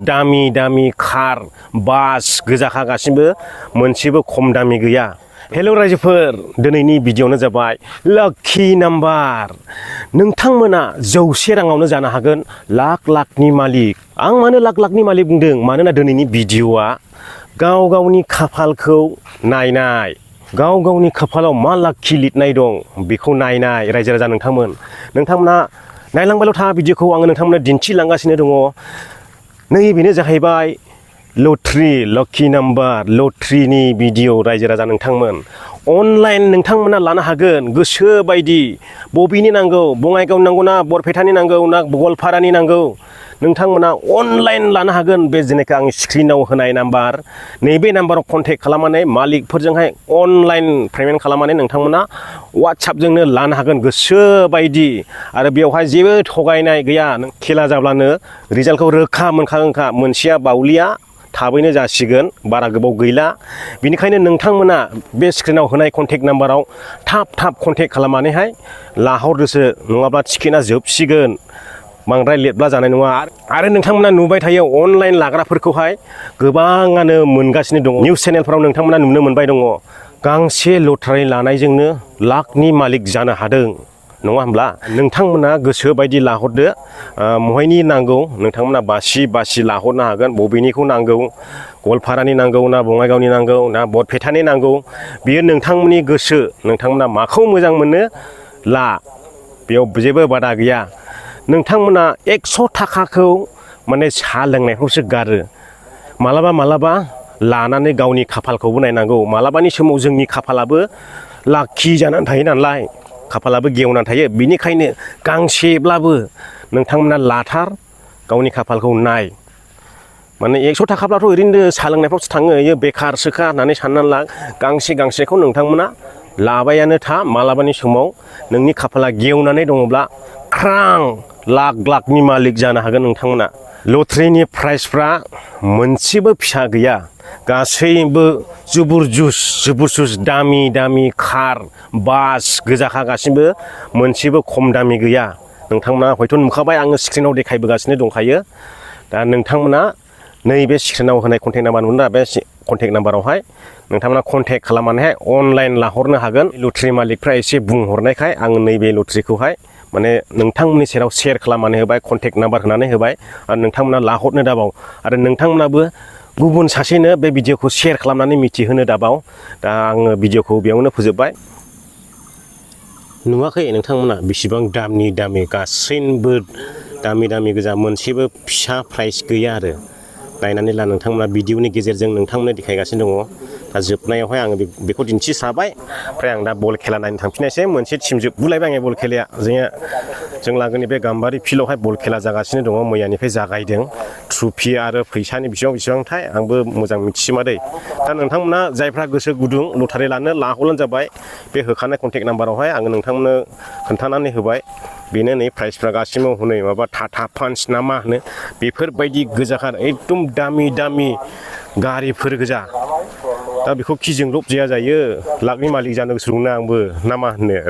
दामि दामि कार बास गोजाखा गासिबो मोनसेबो खम दामि गैया। हेल' रायजोफोर, दिनैनि भिडिअ'नो जाबाय लाखि नाम्बार। नोंथांमोना 100 राङावनो जानो हागोन लाख लाखनि मालिक। आं मानो लाख लाखनि मालिक बुंदों? मानोना दिनैनि भिडिअ'आ गाव गावनि खाफालखौ नायनाय, गाव गावनि खाफालाव मा लाखि लिरनाय दं बेखौ नायनाय रायजो राजा नोंथांमोना नायलांबायल' था। भिडिअ'खौ आङो नोंथांमोननो दिन्थिलांगासिनो दङ। नैबेनो जाहैबाय लटारि, लाखि नाम्बार लटारिनि भिडिअ रायजो राजा नोंथांमोन। अनलाइन नोंथांमोना लानो हागोन गोसो बायदि। बबेनि नांगौ, बङाइगावनि नांगौ ना बरपेटानि नांगौ ना गवालपारानि नांगौ, नोंथांमोना अनलाइन लानो हागोन। बे जेनेखा आं स्क्रिनाव होनाय नाम्बार, नैबे नाम्बाराव कन्टेक्ट खालामनानै मालिकफोरजोंहाय अनलाइन पेमेन्ट खालामनानै नोंथांमोना वाट्सएपजोंनो लानो हागोन गोसो बायदि। आरो बेवहाय जेबो थगायनाय गैया। खेला जाब्लानो रिजाल्टखौ रोखा मोनखागोनखा। मोनसेया बावलिया थाबैनो जासिगोन, बारा गोबाव गैला। बेनिखायनो नोंथांमोना बे स्क्रिनाव होनाय कन्टेक्ट नाम्बाराव थाब कन्टेक्ट खालामनानैहाय लाहरदोसो, नङाब्ला टिकेटआ जोबसिगोन। बांद्राय लेटब्ला जानाय नङा। आरो नोंथांमोना नुबाय थायो अनलाइन लाग्राफोरखौहाय गोबाङानो मोनगासिनो दङ। निउस चेनेलफोराव नोंथांमोना नुनो मोनबाय दङ। गांसे लटारि लानायजोंनो लाखनि मालिक जानो हादों, नङा होमब्ला? नोंथांमोना गोसो बायदि लाहरदो। महायनि नांगौ नोंथांमोना बासि लाहरनो हागोन। बबेनिखौ नांगौ, गवालपारानि नांगौ ना बङाइगावनि नांगौ ना बरपेटानि नांगौ, बियो नोंथांमोननि गोसो। नोंथांमोना माखौ मोजां मोनो ला, बेयाव जेबो बादा गैया। नोंथांमोना 100 थाखाखौ माने साहा लोंनायखौसो गारो। मालाबा लानानै गावनि खाफालखौबो नायनांगौ। मालाबानि समाव जोंनि खाफालाबो लाखि जानानै थायो नालाय, खाफालाबो गेवनानै थायो। बिनिखायनो गांसेब्लाबो नोंथांमोना लाथार, गावनि खाफालखौ नाय। माने 100 थाखाब्लाथ' ओरैनो साहा लोंनायफ्रावसो थाङो, बेयो बेखारसोखा होननानै साननानै ला। गांसेखौ नोंथांमोना लाबायानो था। मालाबानि समाव नोंनि खाफाला गेवनानै दङब्ला ख्रां लाखनि मालिक जानो हागोन नोंथांमोना। लटारिनि प्राइसफ्रा मोनसेबो फिसा गैया, गासैबो जुबुर जुस दामि कार बास गोजाखा गासिबो मोनसेबो खम दामि गैया। नोंथांमोना हयथ' नुखाबाय, आङो स्क्रिनाव देखायबोगासिनो दंखायो। दा नोंथांमोना नैबे स्क्रिनाव होनाय कन्टेक्ट नाम्बार मोनदा, बे कन्टेक्ट नाम्बारावहाय नोंथांमोना कन्टेक्ट खालामनानैहाय अनलाइन लाहरनो हागोन। लटारि मालिकफ्रा एसे बुंहरनायखाय आङो नैबे लटारिखौहाय माने नोंथांमोननि सेराव शेयार खालामनानै होबाय, कन्टेक्ट नाम्बार होनानै होबाय। आरो नोंथांमोना लाहरनो दाबाव। आरो नोंथांमोनाबो गुबुन सासेनो बे भिडिअ'खौ शेयार खालामनानै मिथिहोनो दाबाव। दा आङो भिडिअ'खौ बेयावनो फोजोबबाय। नुवाखै नोंथांमोना बेसेबां दामि गासैबो दामि गोजा, मोनसेबो फिसा प्राइस गैया। आरो नायनानै ला नोंथांमोना भिडिअ'नि गेजेरजों नोंथांमोननो देखायगासिनो दङ। दा जोबनायावहाय आङो बेखौ दिन्थिस्राबाय। ओमफ्राय आं दा बल खेला नायनो थांफिननायसै। मोनसे टिम जोबगुलायबाय आङो बल खेलाया। जों लागोनि बे गाम्बारि फिल्डआवहाय बल खेला जागासिनो दङ। मैयानिफ्राय जागायदों। ट्रफि आरो फैसानि बेसेबांथाय आंबो मोजां मिथिसोमा दै। दा नोंथांमोना जायफ्रा गोसो गुदुं लटारि लानो, लाहरब्लानो जाबाय। बे होखानाय कन्टेक्ट नाम्बारावहाय आङो नोंथांमोननो खोन्थानानै होबाय। बेनो नै प्राइसफ्रा गासिबो हनै माबा टाटा पान्च ना मा होनो, बेफोरबायदि गोजाखार एकदम दामि गारिफोर गोजा। दा बेखौ खिजों लबजाया जायो। लाखनि मालिक जानो गोसो दंना आंबो, ना मा होनो?